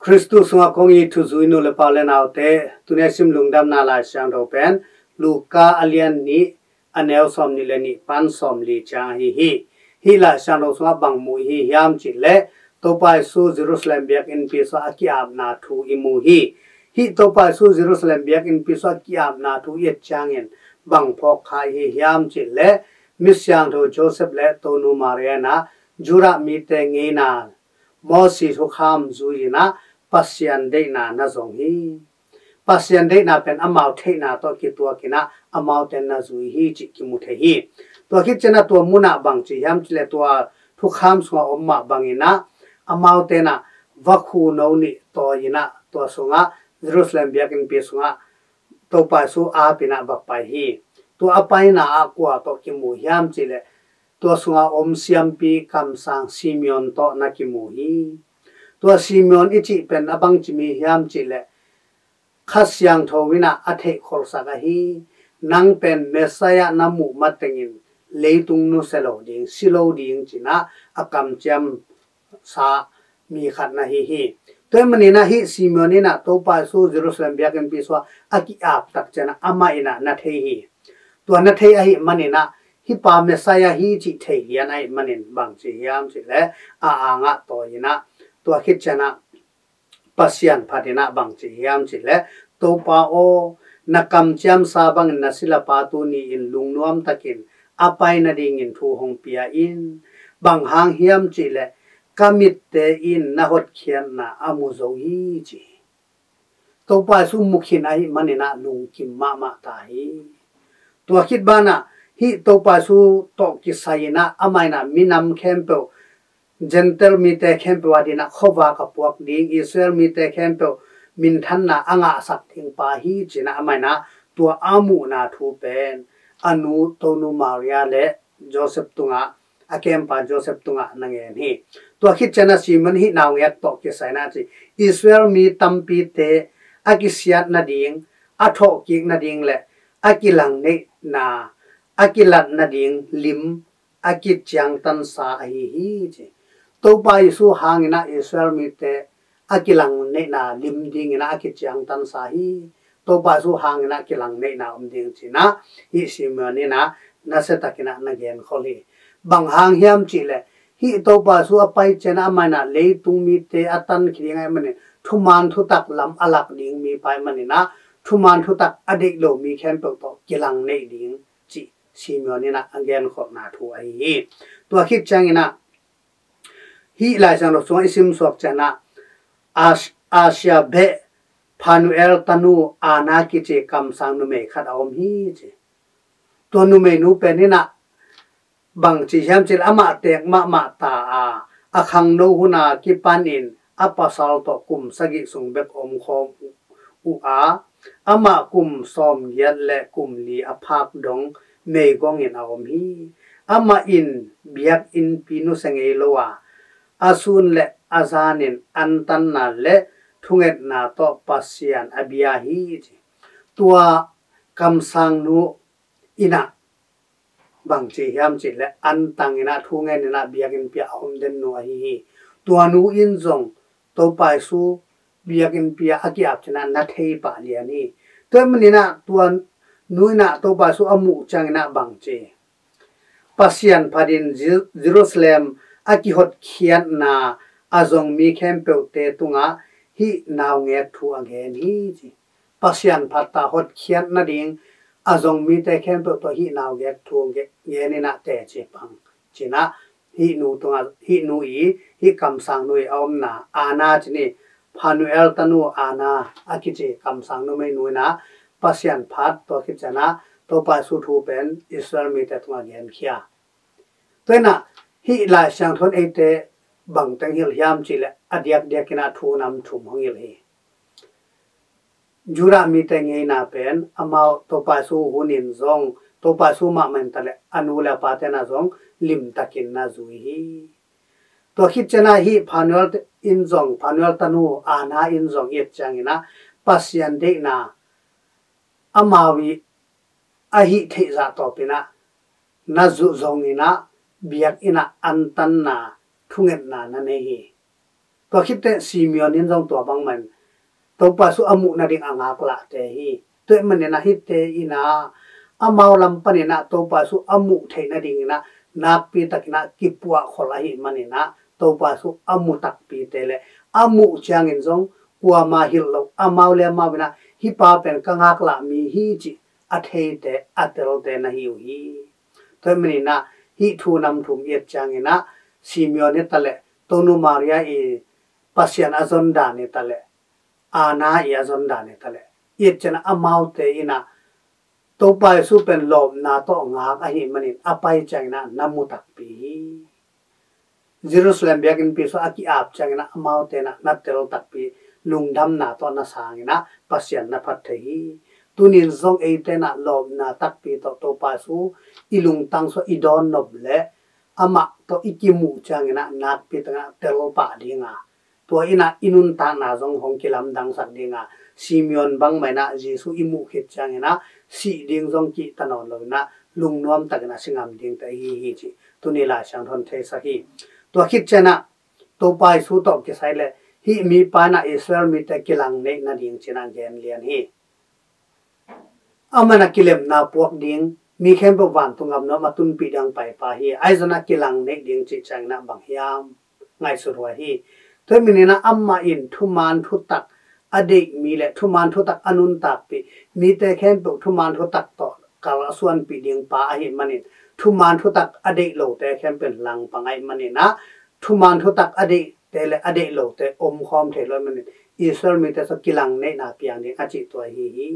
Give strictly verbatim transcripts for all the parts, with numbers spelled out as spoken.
Khristu sungah kong it thuzui nu le pa u le naute, tuni a sim lungdamna Lai Siangtho pen Luka a lian nih, a neu sawm nih le nih pan sawm li ciang ahi hi. Hih Lai Siangtho sungah bang mu i hi hiam cih leh, Topa Jesu Jerusalem biakinnpi sungah a ki-apna thu i mu hi. Hih Topa Jesu Jerusalem biakinnpi sungah a ki-apna thu i et ciangin bang phawk kha i hi hiam cih leh, mi siangtho Joseph le Tonu Maria in ah Judah mite ngeina Moses thukham zui in ah Pasian deihna na zong hi. Pasian deihna pen amau theihna tawh kituak in ah amaute na zui hi cih kimu thei hi. Tua khit ciang ah tua mun ah bang ci hiam cih leh, tua thukham sungah om mah bangin ah amaute in ah vakhu no nih tawi in ah tua sungah, Jerusalem biakinnpi sungah Topa Jesu ap in ah va pai hi. Tua a paina ah kua tawh kimu hiam cih leh, tua sungah om siampi kamsang Simeon tawh na kimu hi. Tua Simeon i cih pen a bangci mi hiam cih leh, Kha Siangtho in ah a theihkholhsak ahi, nang pen Messiah na muh matengin leitung nusia lo ding, si lo ding ci in ah a kamciam sa mi khat na hi hi. Tua ahih manin ah hih Simeon in ah Topa Jesu Jerusalem biakinnpi sungah a ki-ap tak ciang ah amah in ah na thei hi. Tua na thei ahih manin ah hih pa Messiah hi cih thei lian ahih manin bang ci hiam cih leh, a angah tawi in ah, tua khit ciang ah Pasian phat in ah bang ci hiam cih leh, Topa aw, na kamciam sa bangin na silapa tuni-in lungnuam takin a pai nadingin thu hong pia in. Bang hang hiam cih leh, ka mitte in na hotkhiatna a mu zo hi ci hi. Topa Jesu mu khin ahih manin ah lungkim mahmah ta hi. Tua khit banah hih Topa Jesu tawh kisai in ah amah in ah minam khempeuh, Gentile mite khempeuh adingin ah khuavak a puak ding, Israel mite khempeuh minthanna a ngahsak ding pa hi ci in ah amah in ah tua a muhna thu pen a nu Tonu Maria le Joseph tungah, a kempa Joseph tungah na ngen hi. Tua khit ciang ah Simeon hih naungek tawh kisai in ah ci, Israel mi tampite a kisiat nading, a thawhkik nading le a kilangneihna a kilat nading lim a kiciangtansa ahi hi ci. Topa Jesu hangin ah Israel mite a kilangneihna lim dingin ah a kiciangtansa hi. Topa Jesu hangin ah kilangneihna om ding ci in ah hih Simeon in ah nasia takin ah na genkhol hi. Bang hang hiam cih leh, hih Topa Jesu a pai ciang ah amah in ah leitung mite a tankhia ding ahih manin, thuman thutak lam a lak ding mipa ahih manin ah thuman thutak a deih lo mi khempeuh tawh kilangneih ding cih Simeon in ah a genkholhna thu ahi hi. Tua khit ciangin ah hih Lai Siangtho sungah i simsuak ciang ah As-, Asia beh Phanuel tanu Anna kici kamsang numei khat a om hi ci. Tua numeinu pen in ah bang ci hiam cih leh, amah teek mahmah ta a, a khangno hun a kipanin a pasal tawh kum sagih sung bek omkhawm uh a, amah kum sawmgiat le kum li a phak dong meigongin a om hi. Amah in biakinnpi nusia ngei lo a, a sun le a zanin antanna le thungetna tawh Pasian a bia hi ci. Tua kamsangnu in ah bang ci hiam cih leh, antang in ah thu ngen in ah biakinnpi ah a om den nu ahi hi. Tua nu in zong Topa Jesu biakinnpi ah a ki-ap ciang ah na thei pah lian hi. Tua ahih manin ah tua nu in ah Topa Jesu a muh ciangin ah bang ci, Pasian phatin Jer-, Jerusalem a kihotkhiatna a zong mi khempeuhte tungah hih naungek thu a gen hi ci. Pasian phat ta, hotkhiat nading a zong mite khempeuh tawh hih naungek thu ge-, gen in ah teci pang ci in ah hih nu tungah, hih nu i, hih kamsangnu i a omna Anna ci ni, Phanuel tanu Anna a kici kamsang numeinu in ah Pasian phat, tua khit ciang ah Topa Jesu thu pen Israel mite tungah genkhia. Tua in ah hih Lai Siangtho in eite bang teng hilh hiam cih leh, a diakdiak in ah thu nam thum hong hilh hi. Judah mite ngeina pen amau Topa Jesu hun in zong, Topa Jesu mahmah in ta leh a nu le a pate in ah zong limtakin na zui hi. Tua khit ciang ah hih Phanuel in zong, Phanuel tanu Anna in zong i et ciangin ah Pasian deihna amau i a hih theih zah tawpin ah na zuh zongin ah biakinn ah antanna, thungetna na nei hi. Tua khit teh Simeon in zong tua bangmah in Topa Jesu a muh nading a ngaklah te hi. Tua ahih manin ah hihte in ah amau lam panin ah Topa Jesu a muh theih nadingin ah nakpi takin ah kipuahkhol ahih manin ah Topa Jesu a mu takpite le a muh ciangin zong kuamah hilh lo, amau le amau in ah hih pa pen ka ngaklah mi hi cih a theite, a telte na hi uh hi. Tua ahih manin ah hih thu nam thum i et ciangin ah Simeon hi ta leh Tonu Maria i Pasian a zon dan hi ta leh Anna i a zon dan hi ta leh i et ciangin ah amaute in ah Topa Jesu pen lawpna tawh ngak ahih manin a pai ciangin ah na mu takpi hi. Jerusalem biakinnpi sungah a ki-ap ciangin ah amaute in ah na tel takpi, lungdamna tawh na sangin ah Pasian na phat thei hi. Tunin zong eite in ah lawpna takpi tawh Topa Jesu i lungtang sungah i dawn nop leh amah tawh i kimuh ciangin ah nakpi takin ah tel pah ding a, tua in ah i nuntakna zong hong kilamdangsak ding a, Simeon bangmah in ah Jesu i muh khit ciangin ah sih ding zong kihta nawn lo in ah lungnuam takin ah si ngam dingte i hi hi cih tuni Lai Siangtho in theisak hi. Tua khit ciangin ah Topa Jesu tawh kisai leh hih mipa in ah Israel mite kilang neih nading ci-in ah gen lian hi. Amah in ah kilemna puak ding, mi khempeuh vantung gam nuam a tunpih ding paipa hi. Ahi zongin ah kilang neih ding cih ciangin ah bang hiam ngaihsut huai hi. Tua ahih manin ah amah in thuman thutak a deih mi le thuman thutak a nuntakpih mite khempeuh thuman thutak tawh kal a suanpih ding pa ahih manin thuman thutak a deih lote khempeuh in langpang ahih manin ah thuman thutak a deihte le a deih lote omkhawm thei lo ahih manin Israel mite sungah kilang neihna piang ding a cih tua hi hi.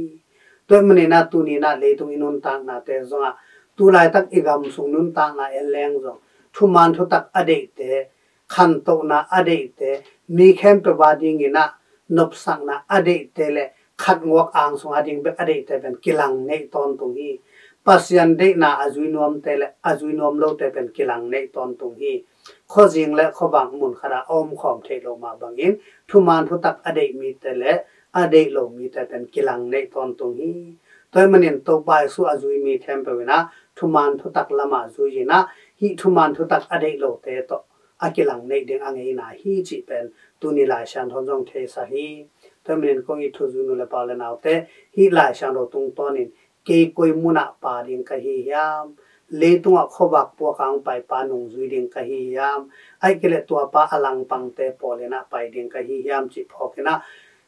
Tua ahih manin ah tuni in ah leitung i nuntaknate zongah tu laitak i gam sung nuntakna en leng zong thuman thutak a deihte, khantohna a deihte, mi khempeuh a dingin ah nopsakna a deihte le khatnguak ang sung a ding bek a deihte pen kilang neih tawntung hi. Pasian deihna a zui nuamte le a zui nuam lote pen kilang neih tawntung hi. Khuazing le khuavak mun khat ah a omkhawm theih loh mah bangin thuman thutak a deih mite le a deih lo mite pen kilang neih tawntung hi. Tua ahih manin Topa Jesu a zui mi khempeuh in ah thuman thutak lamah zui in ah hih thuman thutak a deih lote tawh a kilang neih ding a ngeina hi cih pen tuni Lai Siangtho in zong theisak hi. Tua ahih manin kong it thuzui nu le pa le naute, hih Lai Siangtho tungtawnin kei koi munah pha ding ka hi hiam? Leitungah khuavak puak a hong paipa nungzui ding ka hi hiam? Ahih kei leh tuapa a langpangte pawl in ah pai ding ka hi hiam cih phawk in ah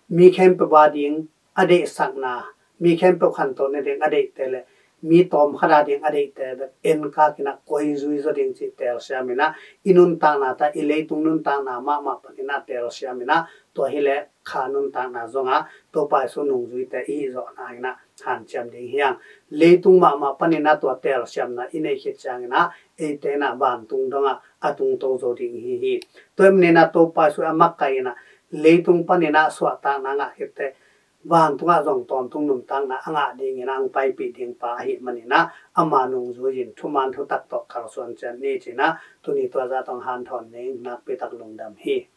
mi khempeuh a ding a deihsakna, mi khempeuh khantoh nading a deihte le mi tawmkhat a ding a deihte bek enkak in ah koi zui zaw ding cih telsiam in ah i nuntakna ta, i leitung nuntakna mahmah panin ah telsiam in ah tua hi leh kha nuntakna zongah Topa Jesu nungzuite i hih zawhna in ah hanciam ding hi hang. Leitung mahmah panin ah tua telsiamna i neih khit ciangin ah eite in ah vantung dongah a tungto zo ding i hi hi. Tua ahih manin ah Topa Jesu a makaih in ah leitung panin ah suahtakna ngah khit teh vantungah zong tawntung nuntakna a ngah dingin ah hong paipih ding pa ahih manin ah ama nungzui in thuman thutak tawh kalsuan ciat ni ci-in ah tuni tua zah tawh hong hanthawn ning. Nakpi tak lungdam hi.